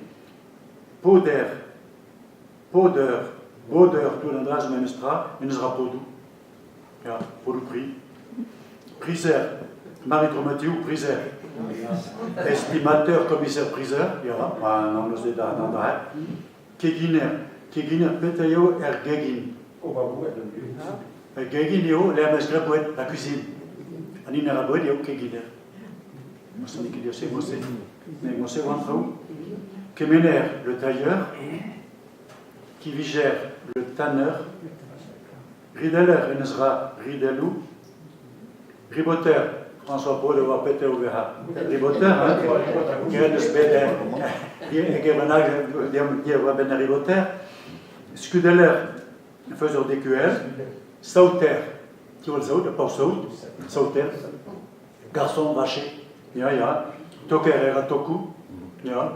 poder, podeur, bodeur, tout an dra zo memes tra, memes ra podoù, ya, podoù pri, prizer, Marie Dromatiou, prizer, estimateur, commissaire priseur, ya, ma an anv-se da an dra, Keginer, keginer petra eo er gegin? Er gegin eo lec'h ma 'z graet boued, la cuisine. An hini a ra boued eo keginer. Morse n'eo ket se, morse. Mais morse oa an traoù. Kemener, le tailleur. Kivijer, le tanneur. Rideller, hennezh 'ra ridelloù. Riboter, François Paul e oa petra o vezañ. Riboter, hein? Graet eus bet e bennak deomp a-benn ar riboter. Skudeller, faiseur d'écuelle. Saoter, diwall saout, ha paour saout, saoter. Garçon vacher, ya, ya. Toker era tokoù, ya,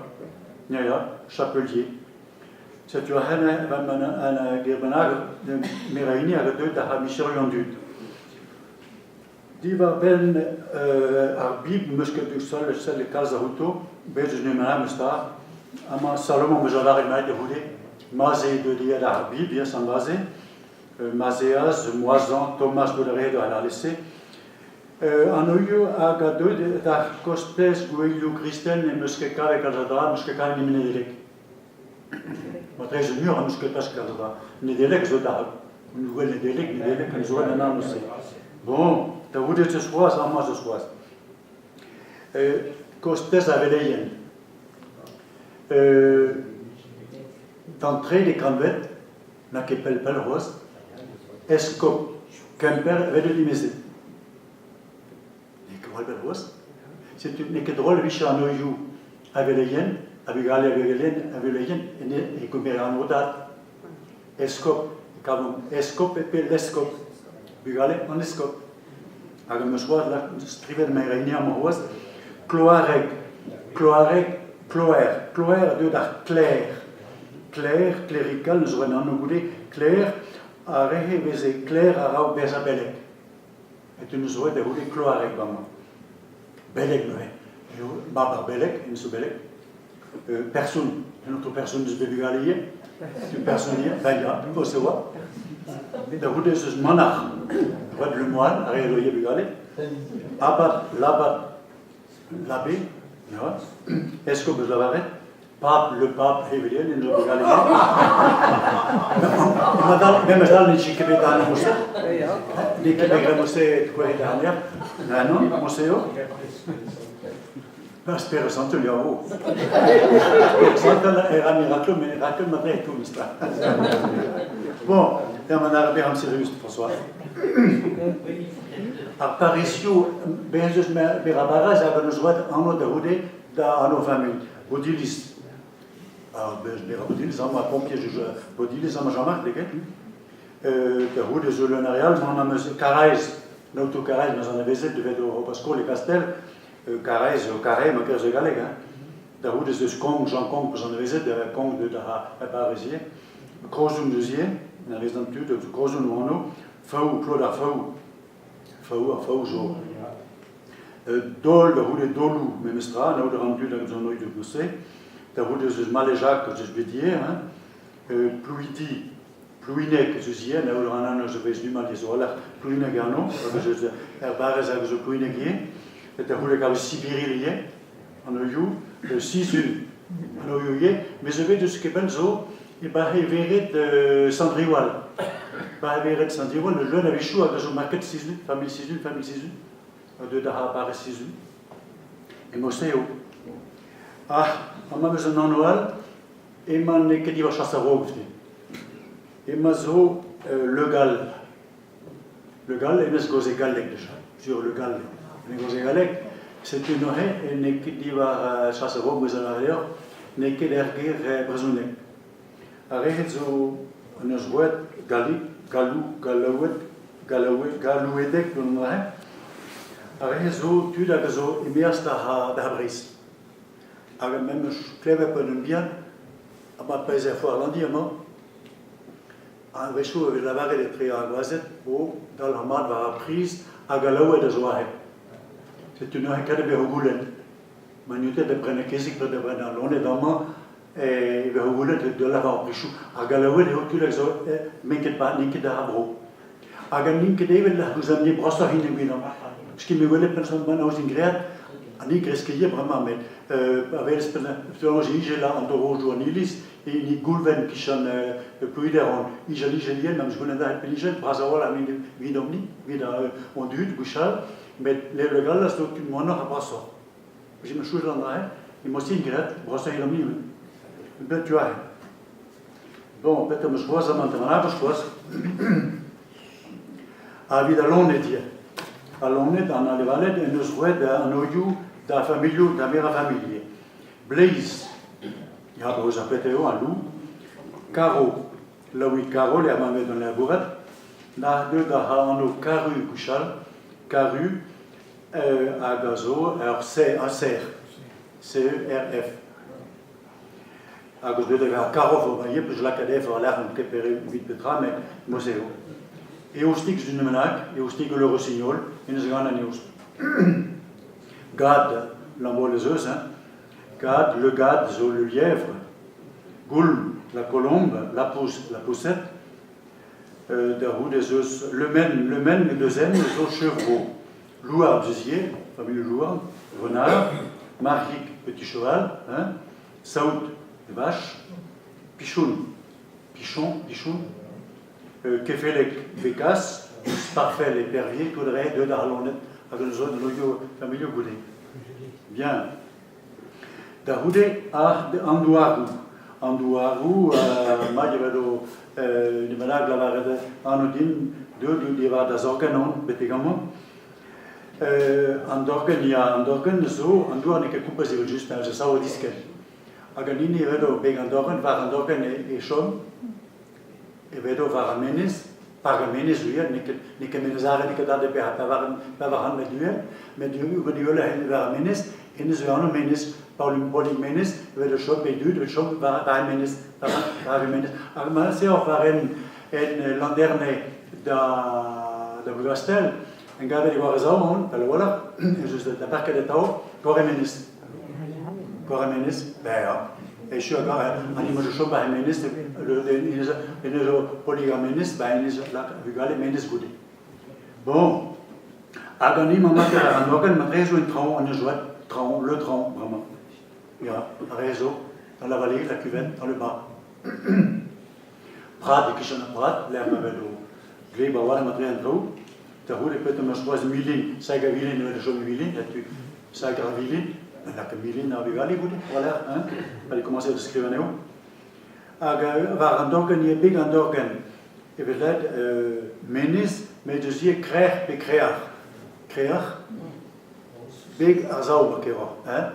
ya, ya. Chapelier. Setu aze un ger bennak meur a hini hag a deu da micherioù an dud. Diwar-benn ar Bibl 'm eus ket sell sellet kalz outo, bet eus nemet memes tra. Amañ Salomon 'm eus lavaret mat da c'houde. Maze deuet eo ar Bibl, ya, Sant Maze. Mazeaz, Moazan, Tomaz Bodaredo a lese. An oio hag a deu d'ar kostez gouelioù kristen em eus ket kavet kalz a dra, em eus ket kavet nemet Nedeleg. Matreze muioc'h em eus ket klask kalz a dra. Nedeleg zo da gouel Nedeleg, Nedeleg en zo en anv-se. Bon, da goude ez eus c'hoazh, amañ ez eus c'hoazh. Kostez ar veleien. D'an trede kantved, n'a ket pell-pell c'hoazh, eskob Kemper evel un dimezet. N'eo ket gwall bell c'hoazh. Setu n'eo ket drol e vije an oioù a veleien, a vugale a veleien, a veleien e kemer an odad. Eskob, e kavomp eskob pe leskob, bugale an eskob. Hag am eus c'hoazh skrivet ma hini amañ c'hoazh, kloareg, kloareg, kloer, kloer a deu d'ar kler. Kler, clerical, n'eus un anv goude, kler, ar re-se e veze kler a-raok bezañ beleg. Et eus roet da c'houde kloareg bremañ. Beleg neuze. Eo mab ar beleg, en zo beleg. Person, un autre person eus bet bugale ivez. Tu person ivez, ben ya, o se oa. Da c'houde ez eus manac'h, roet Le Moine, ar re eo ivez bugale. Abad, labad, L'abbé, ya, eskob eus lavaret, Pape, le pape, hevelien, en doa bugale Memes dal ne ket bet an mose. N'eo ket bet graet mose kouezhet dernier. Non, mose eo. Ar Spered Santel, ya, oh. Spered Santel e ra miraklou, met rakel ma dre tout, mestra. Bon, ya, ma n'ar bezañ sirius, François. Ar parrezioù, bez ez eus merabarez hag an eus roet anv da c'houde da anv familh. Bodilis. Mera Bodilis amañ, pompier Bodilis amañ Jean-Marc, n'eo ket? Da c'houde zo leun ar re all, mont am eus Karaez, an aotrou Karaez 'm eus anavezet, devet o skol e Kastell, Karaez zo Carhaix ma kerzh e galleg, hein. Da c'houde ez eus Kong, Jean Kong 'peus anavezet, Kong deut ar barrez ivez. Krozon deus ivez, anavezet an tud, Krozon o anv. Faou, Claude ar Faou. Faou, ar Faou zo. Dol, da c'houde Dolou, memes tra, anaout a ran tud hag eus an oidoù-se. Da c'houde ez eus Malejacq, eus Bédier, hein. Plouidi, Plouineg ez eus ivez, anaout a ran anv eus vez du-mañ zo a-walc'h Plouineg anv, hag eus er barrez hag eus Plouineg ivez. Da c'houde gav Sibiril ivez, an oioù, Sizun, an oioù ivez, met zo bet eus kement zo e-barzh e vered Sant-Riwal. Ba e vered Sant-Riwal, leun a-wechoù hag a zo market Sizun, familh Sizun, familh Sizun, a deu da barrez Sizun. E mod-se eo. Ah, amañ eus un anv all, emañ n'eo ket diwar chas a-raok, Emañ zo Le Gall. Le Gall, hennezh gaoze galleg deja, sur Le Gall. Ne gaoze galleg. Setu neuze n'eo ket diwar chas a-raok, meus a lâret deoc'h, n'eo ket er ger brezhoneg. Ar re zo en deus roet gallig, gallou, gallaoued, gallaoued, gallouedeg gant an dra-se. Ar re zo tud hag a zo e-maez da Breizh. Hag memes klevet pa un bihan, ha ma pezh er foar Landi amañ, a-wechoù e vez lavaret etre ar gwazed o dalc'h mat war ar priz ha gallaoued a zo aze. Setu neuze ket e vezo goulenn. Ma n'eo da brenañ kezeg pe da brenañ loened amañ e vezo goulenn da lavar ar prizioù. Ar Gallaoued eo tud hag zo n'int ket n'int ket ar vro. Hag n'int ket evel ouzh an neb brasoc'h int evit Parce que me welet penaos int graet, ha ni greske ivez bremañ, met pa welez penaos ijel an dorojoù an iliz, hini Goulven kichen Plouider on ijel ijel ivez, ma 'm eus goulennet aze penn-ijel, bras a-walc'h evidomp-ni, evit hon dud gwechall, met Le Gall a zo tud moanoc'h ha brasoc'h. J'ai ma choaz an dra-se, emañ int graet, brasoc'h evidomp-ni. Bet tu aze. Bon, bet am eus c'hoazh amañ an c'hoazh. Ha evit al loened ivez. Al loened, an anevaled en deus roet an oioù da familhoù, da meur a familh ivez. Bleiz, ya, ba eus ar pet eo, al lou. Karo, Laouig Karo, lec'h ma vez an labourat. Na deu da anv Karu gwechall. Karu hag a zo ur serr, C-E-R-F. Hag eus bet ar karv ober ivez, peus lakaet ef war-lerc'h n'on ket pere evit petra, met mod-se eo. Eostig zo un bennak, eostig Le Rossignol, hennezh gant an eost. Gad, Lambaol ez eus, hein. Gad, le gad zo le lièvre. Goulm, la colombe, la pousse, la poussette. Da c'houde ez eus Le Men, Le Men met eus en zo chevreau. Louarn Duzier, famille Louarn, Renard, Marc'hig, Petit Cheval, hein, Saout, Vache, Pichoun, Pichon, Pichoun, Kefeleg, Bécasse, Sparfel, Épervier, Caudray, deuet ar loened hag an zo familhoù goude. Bien. Da c'houde an douaroù. An douaroù, mat evel o unan bennak lavaret anv din, deuet out diwar da zorgenn on betek amañ. An dorgenn, ya, an dorgenn zo, an douar n'eo ket kompez evel-just, hein, se sav diskenn. Hag an hini evel o beg an dorgenn, war an dorgenn e chom, evel war ar menez, park ar menez uhel, n'eo ket, n'eo ket Menez Are, n'eo ket aze pevar c'hant metr uhel, met uheloc'h war ar menez, hennezh eo anv menez, Paolig Menez, evel o chom e dud, o chom war ar menez, war ar menez. Hag ma se oc'h war en, en Landerne da, da Blougastell, en gavet e oa ar on, pell a-walc'h, ez eus da parket atav, Gorre Menez. Gorre Menez, ben ya. Echu an imaj o chom war Menez, enez o Polig ar Menez, ba enez vugale Menez goude. Bon, hag an hini mañ an organ ma rezo en traoñ, an eus traoñ, le traoñ, bremañ. Ya, ar rezo, dans la vallée, la cuvette, dans le bas. Prad, e-kichen ar prad, lec'h ma vez o gleb a-walc'h ma dre an traoù. Da c'houde peut am eus c'hoazh milin, sag a vilin, evel chom milin, là-tu, sag ar vilin, lakaat milin ar vugale goude, war-lerc'h, hein, pa komañse da skrivañ anezho. Hag war an dorgenn ivez, beg an dorgenn, e vez lakaet menez, met eus ivez krec'h pe kreac'h. Kreac'h, beg ar sav ma keroc'h, hein,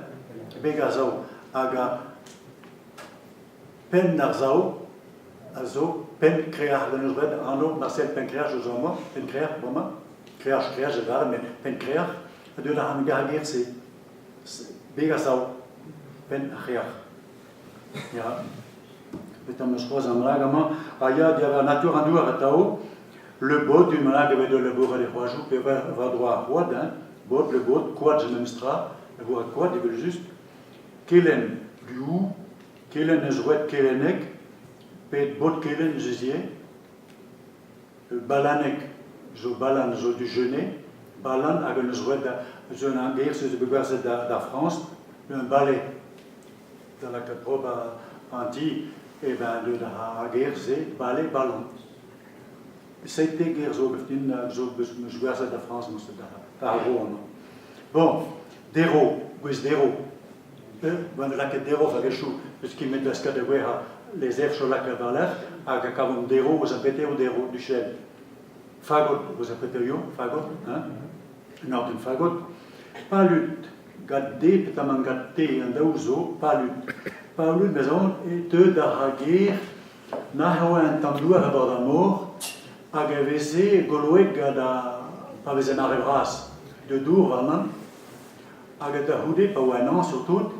beg ar sav. Hag ar penn ar sav a zo penn kreac'h, gant eus graet anv Marcel Pennkreac'h zo amañ, Pennkreac'h bremañ, kreac'h, kreac'h a lâret, met Pennkreac'h a deu da ar ger-se. Beg ar sav, penn ar c'hreac'h. Ya. Petra 'm eus c'hoazh an dra amañ? Ah ya, diwar natur an douar atav. Le bod, du bennak e vez da labourat e c'hoajoù pe war-dro ar c'hoad, hein. Bod, le bod, koad zo memes tra. Labourat koad evel-just. Kelenn, du Kelenn eus roet kelenneg, pe bod kelenn eus ivez. Balaneg zo balan zo du Genet. Balan hag en deus roet da zo un ger zo bet gwerzhet da Frañs, un balai. Da lakaat ober an ti, eh ben deut ar ger-se, bale, ballon. Seitek ger zo din zo meus gwerzhet da Frañs meus da ar vro amañ. Bon, dero, gwez dero. Ben lakaet dero a-wechoù, peus ket met da skat da gwerzhañ les erch o lakaat war-lerc'h hag a kavomp dero eus ar beteo dero du chêne. Fagot eus ar peterio, fagot, hein? Un orden fagot. Palud, Gant D petamant gant T an daou zo palud. Palud ma 'z on e teu d'ar gêr nac'h e oa un tamm douar a-bord ar mor hag e veze goloet gant ar pa veze mare vras de dour warnañ hag da c'houde pa oa an hañv surtout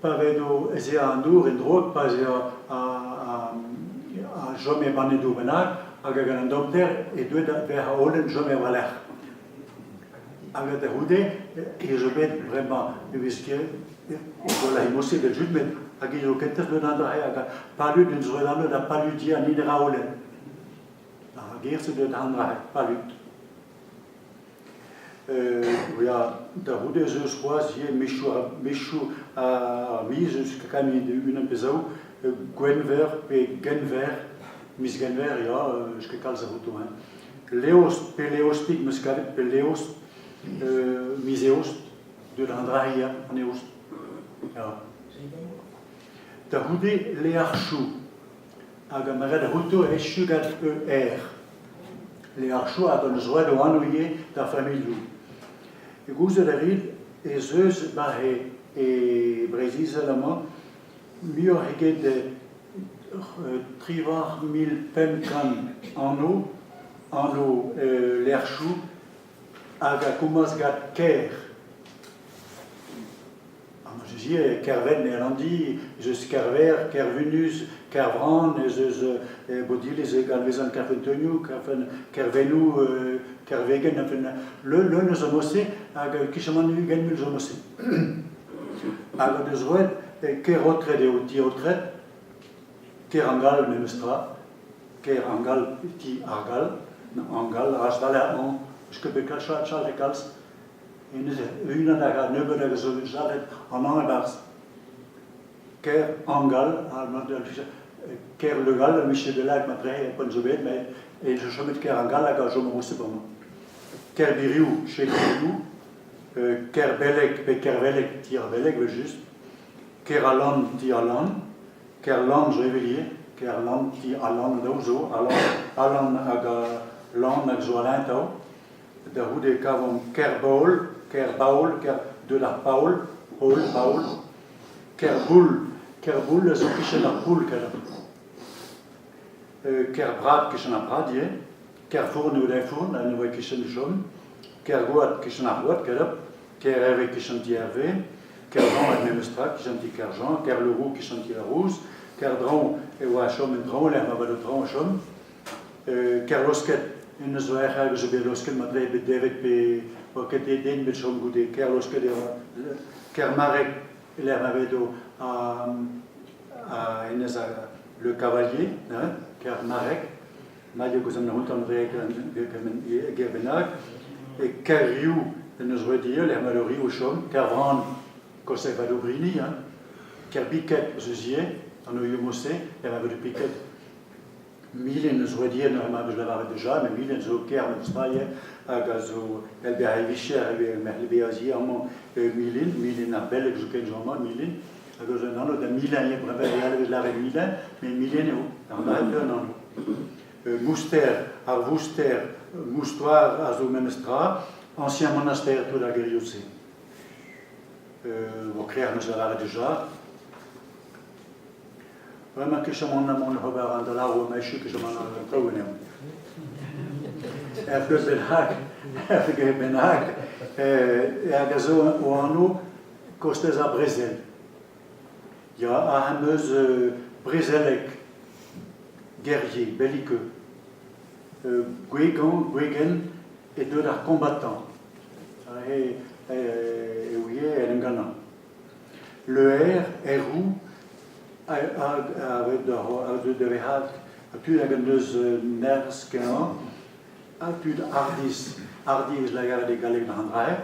pa vedo ez ea an dour en-dro pa ez ea a chome banne dour bennak hag gant an dommder e deuet da vezañ holen chome war-lerc'h. Hag da c'houde ez eo bet bremañ ne vez ket gwall a-hemose evel-just met hag ez eo kentoc'h deuet an dra-se hag palud en zo anv da paludiañ an hini-raolenn. Ar ger-se deuet an dra-se, palud. Ya, da c'houde ez eus c'hoazh ivez mechoù mechoù ar miz eus kakañ unan pe zaou, Gwenver pe Genver, miz Genver ya, eus ket kalz a c'houto hein. Leost pe Leostig 'm eus kavet, pe Leost, miz Eost, deuet an dra ya, an Eost. Ya. Da c'houde Learchou, hag am ret c'houto echu gant ER. Learchou hag an eus roet o anv ivez d'ar familhoù. E gouzout a rit ez eus ba e, e Breizh-Izel amañ muioc'h eget 18,500 anv, anv lec'hioù hag a komañs gant kêr. Amañ ez eus ivez Kervenn e Landi, ez eus Kerver, Kervunuz, Kervran, ez eus Bodiliz e Galvezan Kerfeunteunioù, Kervennoù, Kervegen, enfin leun eus an-se hag kichaman 20 mil zo neuze. Hag o deus roet Kerotred eo Tirotred, Kerangall memes tra. Kêr Angal, ti ar Gall, Angal, rastale an, eus ket bet challet kalz. Hennezh unan hag a nebeut hag a zo bet challet an an e-barzh. Kêr Angal, Kêr Le Gall, Michel Delac matre poent zo bet, met e zo chomet Kêr Angal hag a chom rose bremañ. Kêr Biriou, chez Biriou, Kêr Beleg pe Kerveleg, ti ar Beleg evel-just, Kêr Alan, ti Alan, Kerlann zo evel ivez, Kerlann, ti Alan daou zo, Alan, Alan hag Lan hag zo Alain atav. Da c'houde e kavomp Kerbaol, Kerbaol, Ker deut ar Paol, Paol, Paol, Kerboull, Kerboull a zo kichen ar poull kentañ. Kerbrad kichen ar prad ivez, Kerfourn eo da fourn ha ne voe kichen chom, Kergoad kichen ar c'hoad kentañ, Kerherve kichen ti Herve, Kerjean er memes tra, kichen ti Kerjean, Kerleroux kichen ti Larouz, Kerdraoñ e oa chom en traoñ lec'h ma oa da traoñ o chom, Kerlosket, hennezh zo ec'h hag zo bet losket mat bet devet pe oa ket den bet chom goude Kerlosket eo Kermareg e-lec'h ma vedo ha hennezh Le Cavalier, hein, Kermareg, mat eo gouzout an an ger bennak, e Kerriou en deus roet ivez, lec'h ma eo Riou o chom, Kervran, kostez Vadobrini, hein, Kerbiket eus ivez, an Oio-Mosse, lec'h ma vedo Piket. Milin eus roet ivez, ma 'm eus lavaret dija, met Milin zo kêr memes hag a zo Albert e vicher e beazier amañ Milin, Milin ar Belleg zoken zo amañ, Milin. Hag eus un anv da Milin eo, bremañ e vez lavaret Milin, met Milin eo, ar mare un anv. Mouster, ar Vouster, Moustoir a zo memes tra, ancien monastère tout ar gerioù-se. Bon, Claire 'm eus lavaret dija. Bremañ ket chom an amont ober an dalaroù emañ ket chom an traoù anezhañ. Er geus bennak, er geus bennak, hag a zo o anv kostez ar brezel. Ya, aze 'm eus brezeleg, guerrier, belliqueux. Gwegan, Gwegen e deu d'ar combattant. E ouie en em gannañ. Le R, Roux, da vezañ tud hag en deus nerzh kenañ, ha tud hardizh, hardizh lavaret e galleg d'an dra-se.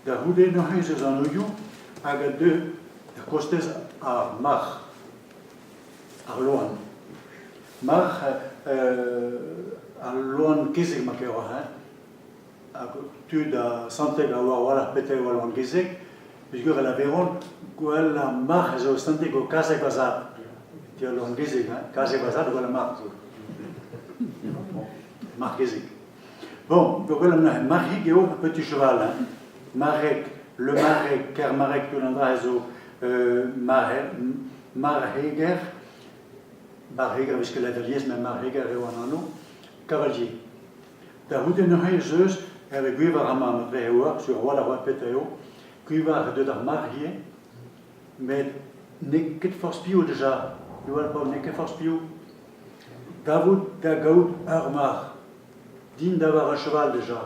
Da c'houde neuze ez eus anvioù hag a deu da kostez ar marc'h, ar loen. Marc'h, al loen kezeg ma keroc'h, hein. Hag tud a Santeg a oar a-walc'h petra eo al loen-kezeg, peogwir e laveront gwellañ marc'h ez eo Santeg o kazeg va zad. Ti al loen-kezeg, hein, kazeg va zad, gwellañ marc'h zo. Bon, marc'h-kezeg. Bon, gwellañ neuze, marc'hig eo un petit cheval, hein. Marreg, Le Marreg, Kermarreg, tout an dra zo marc'heger, marc'heger vez ket lavaret alies, met marc'heger eo an anv, cavalier. Da c'houde neuze ez eus, hervez Gwivar amañ ma dre e oar, sur a-walc'h oa petra eo, Gwivar deut ar marc'h ivez, met n'eo ket forzh piv dija, diwall n'eo ket forzh piv. Davout da gaout ur marc'h, din da war ur cheval dija.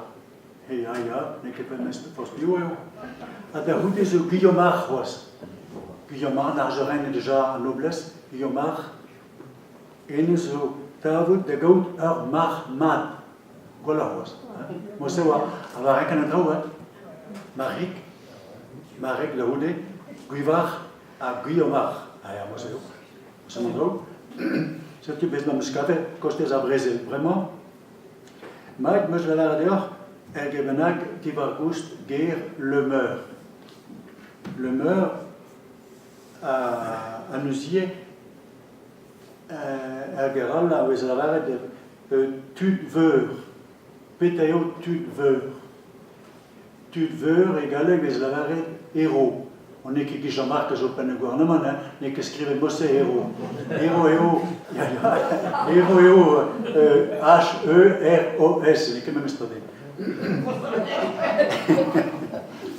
Ya, ya, n'eo ket forzh piv eo. Ha da c'houde zo Guillaume Arc'h c'hoazh. Guillaume Arc'h, Argerin eo dija an noblez, Guillaume Arc'h. Hennezh zo tavout da gaout ur marc'h mat. Gwelloc'h c'hoazh. Mod-se oa a war renkañ an traoù, hein. Marc'hig, Marc'hig da c'houde, Gwivarc'h ha Gwiomarc'h. Ah ya, mod-se eo. Mod-se an traoù. Setu bet 'm eus kavet kostez ar brezel. Bremañ, mat 'm eus lavaret deoc'h er ger bennak diwar-goust ger Le Meur. Le Meur a neuzie Er ger all a vez lavaret tud veur. Petra eo tud veur? Tud veur e galleg vez lavaret héros. On n'eo ket Jean-Marc a zo penn ar gouarnamant, hein, n'eo ket skrivet morse héros. Héros eo, ya, ya, héros eo H-E-R-O-S, n'eo ket memes tra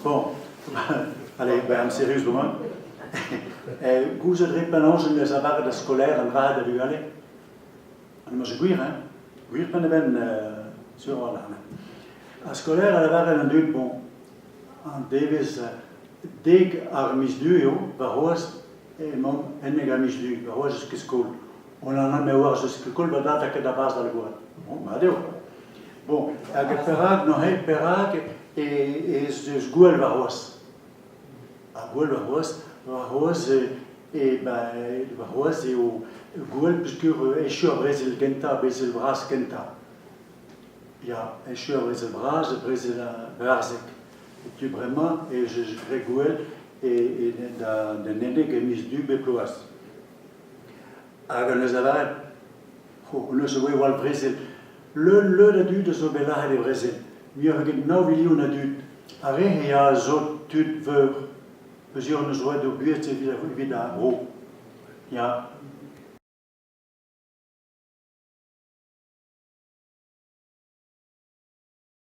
Bon, allez, ben, sérieux bremañ. Gouzout rit penaos en deus lavaret da skolaer an dra da vugale? An emañ gwir, hein? Gwir penn-da-benn, sur a-walc'h. Ar skolaer a lavare d'an dud, bon, an devezh dek ar miz Du eo, warc'hoazh emaomp 11 ar miz Du, warc'hoazh eus ket skol. On an me oar ez eus ket koll ma dad ha ket da bas da labourat. Bon, mat eo. Bon, hag perak, neuze, perak ez eus gouel warc'hoazh? Ha gouel warc'hoazh, warc'hoazh e, ben, warc'hoazh eo gouel peogwir echu ar brezel gentañ, brezel bras kentañ. Ya, echu ar brezel bras, brezel berzek. Setu bremañ ez eus graet gouel e, e, da, da Neneg e miz Du bep bloaz. Hag en deus lavaret, ho, hon eus e voe wall brezel. Leun, leun a dud a zo bet lazhet e brezel. Muioc'h eget nav milion a dud. Ar re a zo tud veur. Peogwir hon eus roet o buhez evit, evit ar vro. Ya.